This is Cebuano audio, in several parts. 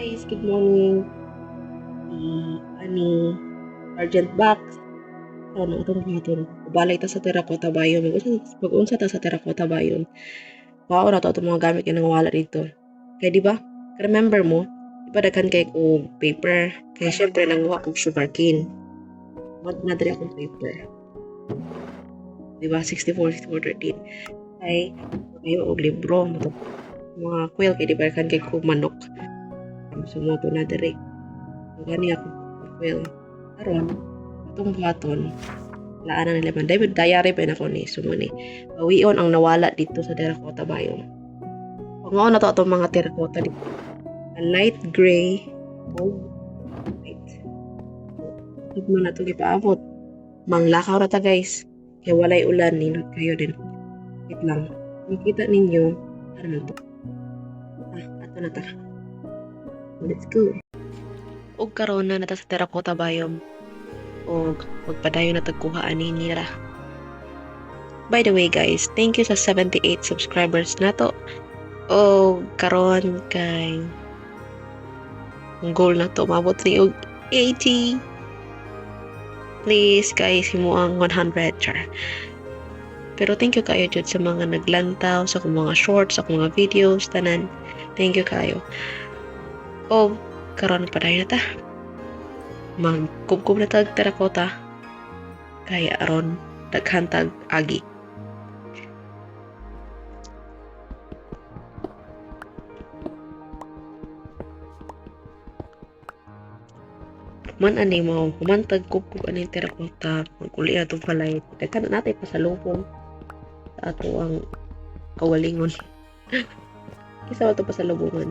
Guys, good morning. Si ani Sergeant Box. Ano atong buhaton? Balay ta sa Terracotta Biome. Mag-unsa ta sa Terracotta Biome. Kuhaon na to atong mga gamit nga nangawala dito. Kay di ba? Remember mo, di ba daghan kay og paper? Kay syempre nanguha kog sugarcane. Mad na diri akong paper. Di ba? 64, 64, 13. Kay kayo og libro mga quill kay di ba daghan kay kog manok. So mo to na diri. Gani ako quill. Karon atong buhaton laan na nila man. David diary pa nako ni so mo ni. Bawion ang nawala dito sa Terracotta Biome. Pangaon na to atong mga terracotta dito. A light gray o white. Tignan na to gipaabot. Manglakaw ra ta, guys. Kay walay ulan, nindot kayo din. Wait lang. Makita ninyo, ano na to? Ah, ato na ta. Let's go. Og karon na ta sa Terracotta Biome. Og magpadayon na tagkuha ani nila. By the way guys, thank you sa 78 subscribers nato. Og karon kay ang goal na to maabot ni og 80. Please guys, himo ang 100, char. Pero thank you kayo jud sa mga naglantaw sa akong mga shorts, sa akong mga videos, tanan. Thank you kayo. Og karon padayon na ta. Magkubkob na tag terracotta. Kaya aron daghan tag agi. Man ani mo, humantag kubkob ani terracotta, maguli na itong palay. Daghan na natin pasalubong sa ato ang kawalingon. Isa ba ito pasalubungan?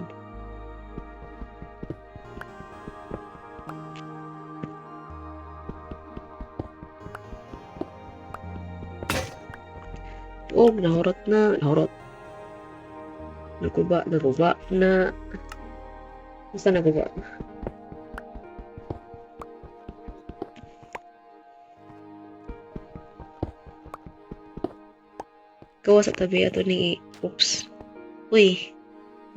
Oh, nahurot na, nahurot. Naguba, naguba na. Basta naguba. Gawa sa tabi ato ni, oops. Uy.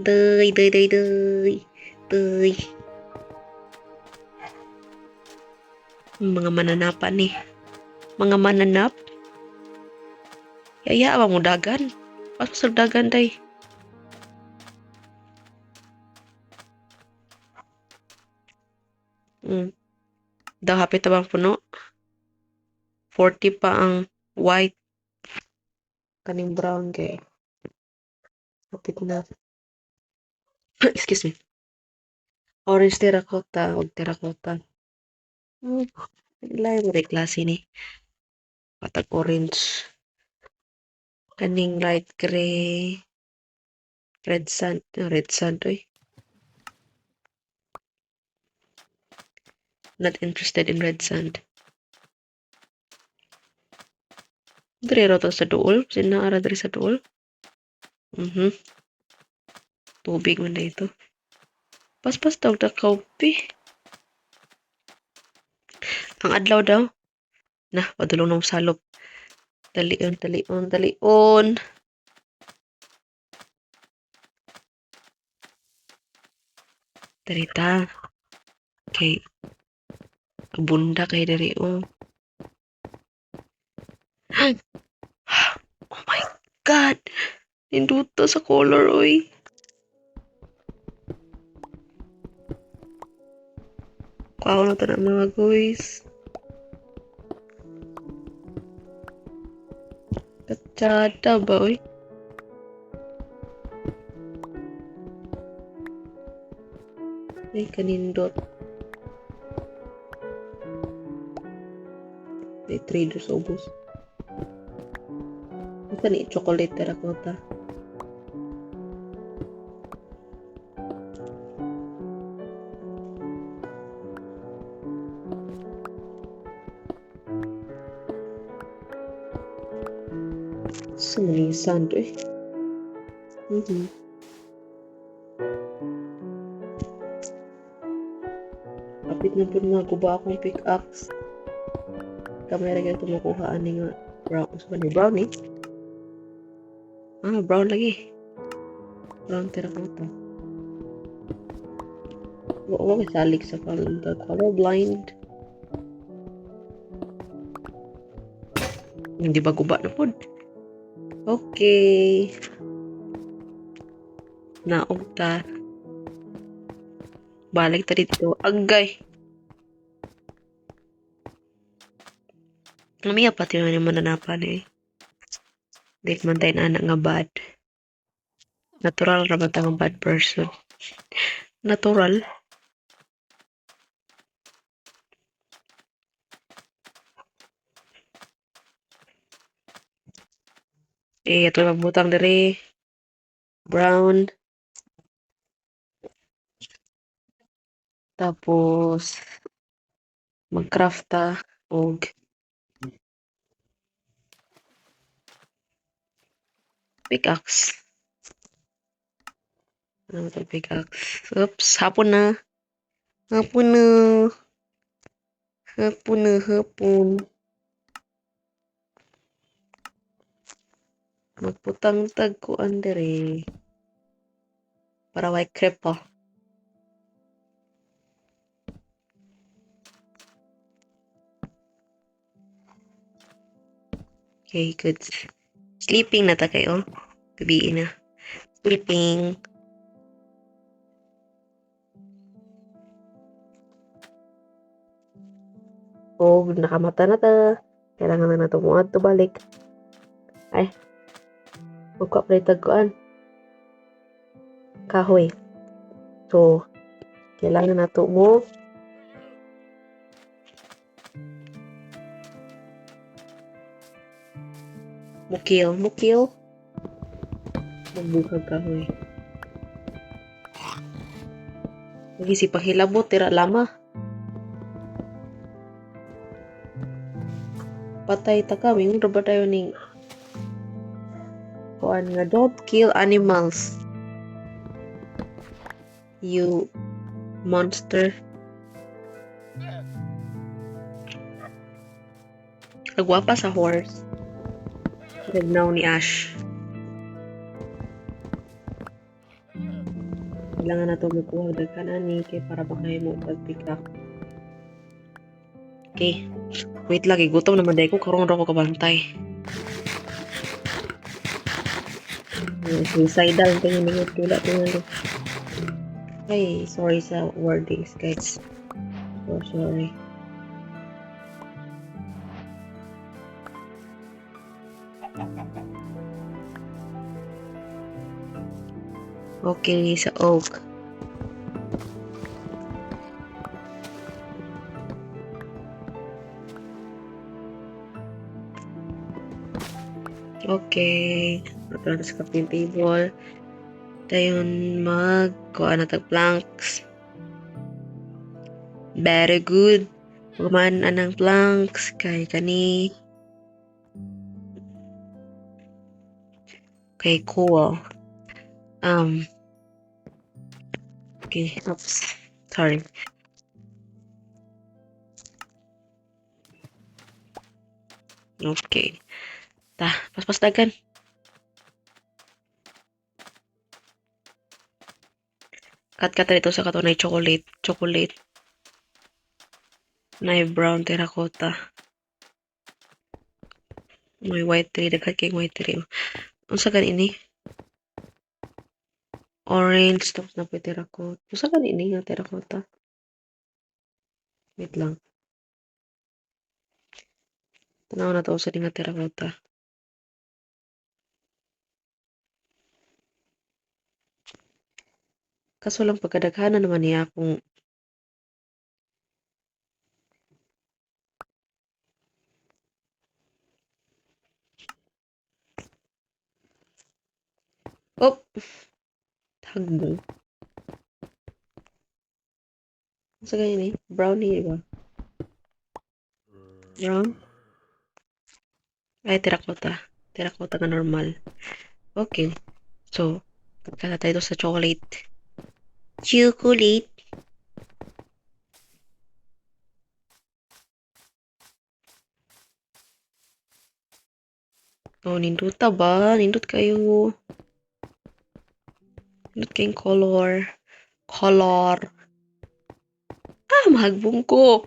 Day, day, day, day. Day. Mga mananapan ni. Mga mananap. Yaya ba mo dagan? Pasok sa dagan, day. Daw hapit na bang puno? 40 pa ang white. Kaning brown kay. Hapit na. Excuse me. Orange terracotta og terracotta. Lain mo klase ni. Patag orange. Kaning light gray. Red sand. Red sand, oy. Not interested in red sand. Diri ra to sa duol. Sinaara diri sa duol. Tubig man na ito. Paspas tawag na kape. Ang adlaw daw. Na, padulong na mo salop. Dalion, dalion, dalion. Diri ta. Kay bunda kay diri oh. Oh my God. Ninduta sa color oy. Kuha na to na mga guys. Katsada ba oy? Ay, kanindot. May trader sa ubos. Ito ni chocolate terracotta. Sa mani sand eh. Kapit na po maguba akong pickaxe. Kamera kayo tumukuha ani nga brown. Sa ni brown eh? Ah, brown lagi. Brown terracotta. Wa ko salig sa color, colorblind. Hindi ba guba na pod? Okay. Naog ta. Balik ta dito. Agay. Mamaya pati man yung mananapan eh. Di man tayo na anak nga bad. Natural ra ba ta nga bad person? Natural. Eh, ato magbutang diri. Brown. Tapos, mag-craft ta og pickaxe. Ano ba pickaxe? Oops, hapon na. Hapon na. Hapon na, hapon. Magputang tag kuan diri. Para way creeper. Okay, good. Sleeping na ta kayo. Gabi na. Sleeping. Oh, nakamata na ta. Kailangan na nato mo to balik. Ay. Magkuha pa tag kuan. Kahoy. So, kailangan nato mo mukil. Mukil. Magbukag kahoy. Lagi si pahilabot, tira lama. Patay ta ka, mingon ra ba tayo ning kuan nga don't kill animals. You monster. Kagwapa sa horse. Nagnaw ni Ash. Kailangan na ito magkuha daghan ani kay para makahimo pag-pick up. Okay. Wait lang, gutom naman dahil ko karon ra ko kabantay. Suicidal tingin ninyo tula tingin. Ay, sorry sa wordings, guys. So sorry. Okay, sa oak. Okay. Ito na sa crafting table. Dayon magkuha na tag planks. Very good. Human anang planks kay kani. Okay, cool. Okay, oops. Sorry. Okay. Ta, paspas dagan. Cut-cut dito sa katunay chocolate. Chocolate. Nay brown terracotta. May white tree. Daghan kay white tree. Unsa gani ini? Orange. Tapos na po terracotta. Unsa gani ini nga terracotta? Wait lang. Tanaw na to sa nga terracotta. Kaso lang pagkadaghanan naman niya akong Oh! Tagbong. Unsa gani ni? Brownie ba? Brown? Ay, terracotta. Terracotta nga normal. Okay. So, pagkata tayo sa chocolate. Chocolate. Oh, nindot ba? Nindot kayo. Nindot kayong color. Color. Ah, mahagbong ko.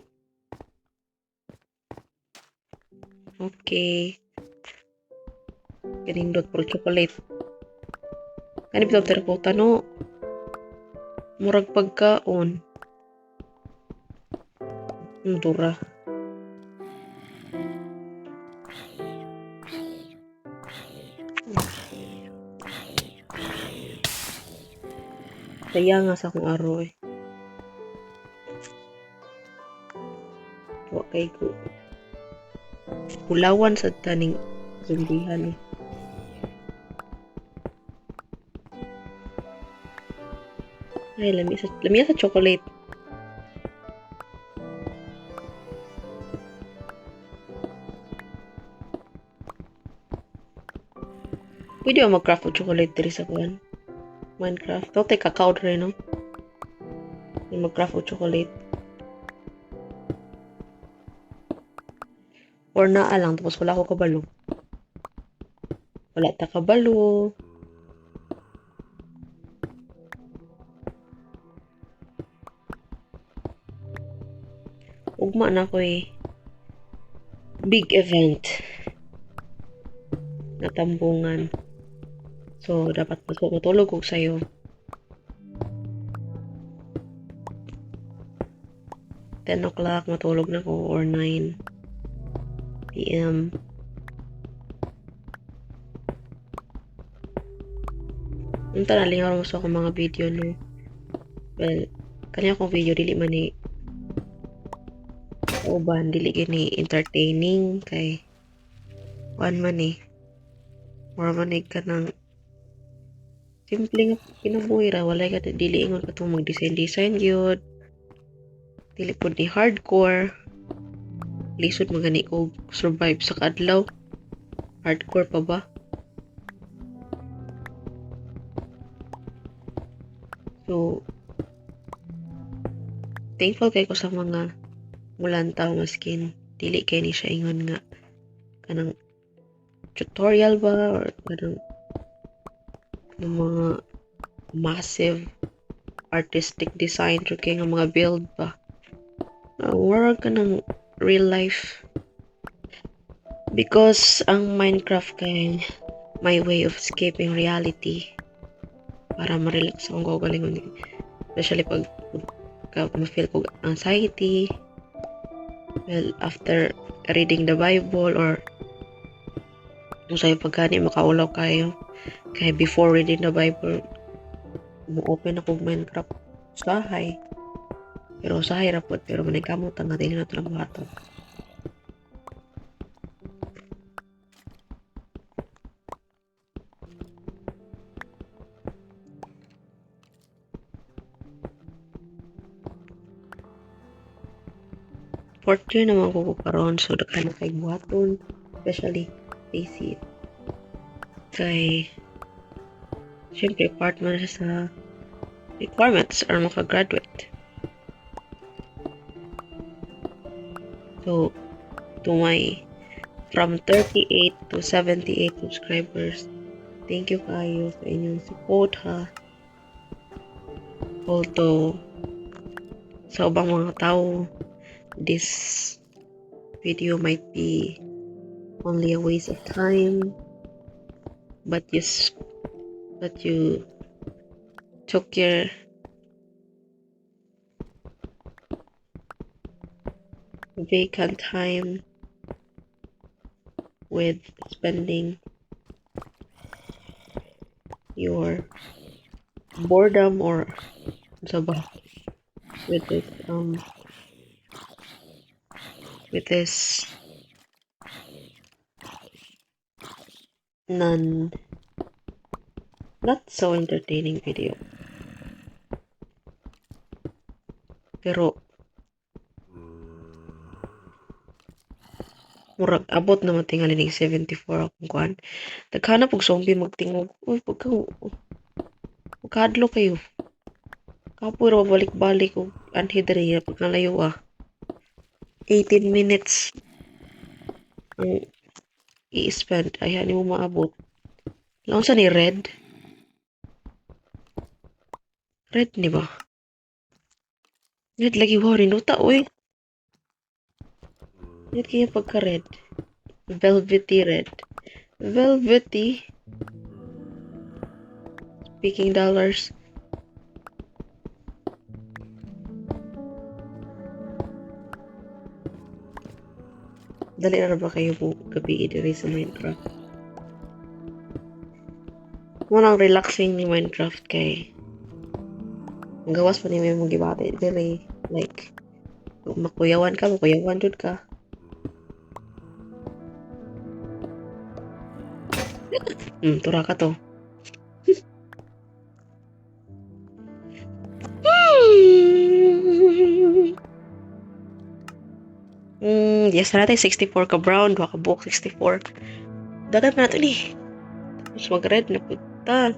Okay. Kanindot pero chocolate. Kani bitaw terracotta, no? Murag pagkaon. Dura. Kaya nga sa akong araw eh. Wa kay ko. Pulawan sa taning zombihan eh. Ay, lami sa chocolate. Pwede ba mag-craft og chocolate diri sa kuan? Minecraft. Daw tay cacao diri, no? Pwede mag-craft og chocolate. Or naa lang, tapos wala ko kabalo. Wala ta kabalo. Ugma na ko eh. Big event. Natambungan. So, dapat matulog ko sa'yo. 10 o'clock, matulog na ko, or 9 p.m. Unta na lingaw mo sa akong mga video, no? Well, kanya akong video, dili man ni uban, dili gini entertaining, kay kuan man eh. Mura man eh ka ng simple nga kinabuhi ra, walay ka dili ingon katong mag-design-design gyud. Dili pud ni hardcore. Lisod man gani og survive sa kaadlaw. Hardcore pa ba? So, thankful kay ko sa mga mulantaw maskin dili kay ni siya ingon nga kanang tutorial ba or kanang ng mga massive artistic design or kay nga mga build ba. Murag ka ng real life. Because ang Minecraft kay my way of escaping reality para ma-relax akong kaugalingon. Especially pag ma-feel ko anxiety. Well, after reading the Bible or kung sa'yo pagkani makaulaw kayo. Kaya before reading the Bible, mo-open ako Minecraft. Usahay. Pero usahay ra pod, pero maningkamot ang dili na ito lang buhaton. Fourth year naman ko karon, so daghan na kay buhaton, especially basic. Kay syempre part man siya sa requirements or makagraduate. So, to my from 38 to 78 subscribers, thank you kayo sa inyong support ha. Although, sa ubang mga tao, this video might be only a waste of time, but you took your vacant time with spending your boredom or unsa ba with this non not so entertaining video. Pero murag abot naman tingali ning 74 akong kuan. Daghan na pug zombie magtingog. Uy, pagka magkahadlok kayo. Kapoy ra balik-balik og anhi diri pagkalayo ah. 18 minutes ang i-spend ay ani mo maabot. Unsa ni red? Red ni ba? Red lagi, wow, rinuta, uy. Red kaya pagka-red. Velvety red. Velvety. Speaking dollars. Dali na ba kayo po gabi diri sa Minecraft? Munang relaxing ni Minecraft kay ang gawas pa ni may mong gibati diri, like makuyawan ka, makuyawan jud ka. Tura ka to. Yes na natin 64 ka brown, duha ka buok 64. Dagan pa nato ni. Tapos mag-red na pud ta.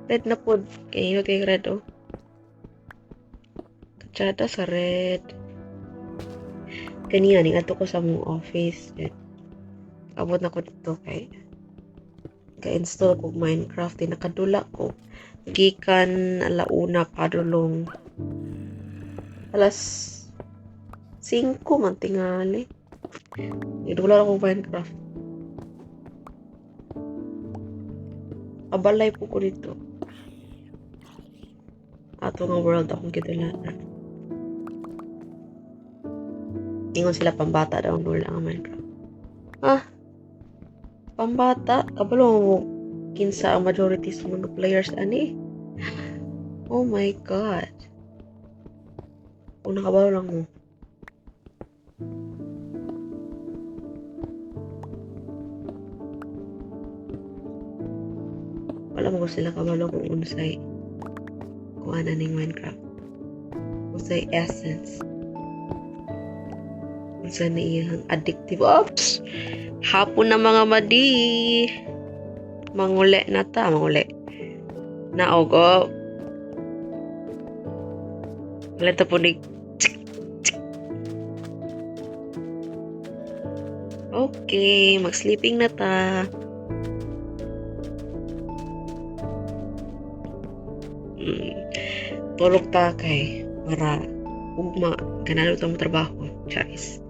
Red na pud. Kay hino kay red oh. Katsada sa red. Kaniya ning adto ko sa mong office. Abot na ko dito kay ka-install ko Minecraft, di nakadula ko. Gikan alauna padulong alas 5 man tingali. Idula ko Minecraft. Abalay po ko dito. Ato nga world akong gidulana. Ingon sila pambata daw ang dula ang Minecraft. Ah, pambata? Kabalo mo kinsa ang majority sa mga players ani? Oh my God. Kung nakabalo lang mo. Wala mo sila kabalo kung unsay kuha na ning Minecraft. Unsay essence. Unsa na iyang addictive. Oops! Hapon na mga madi. Manguli na ta. Manguli. Naog, oh. Wala ta po ni. Okay, mag-sleeping na ta. Tulog ta kay para ugma ganado ta mo trabaho. Charis.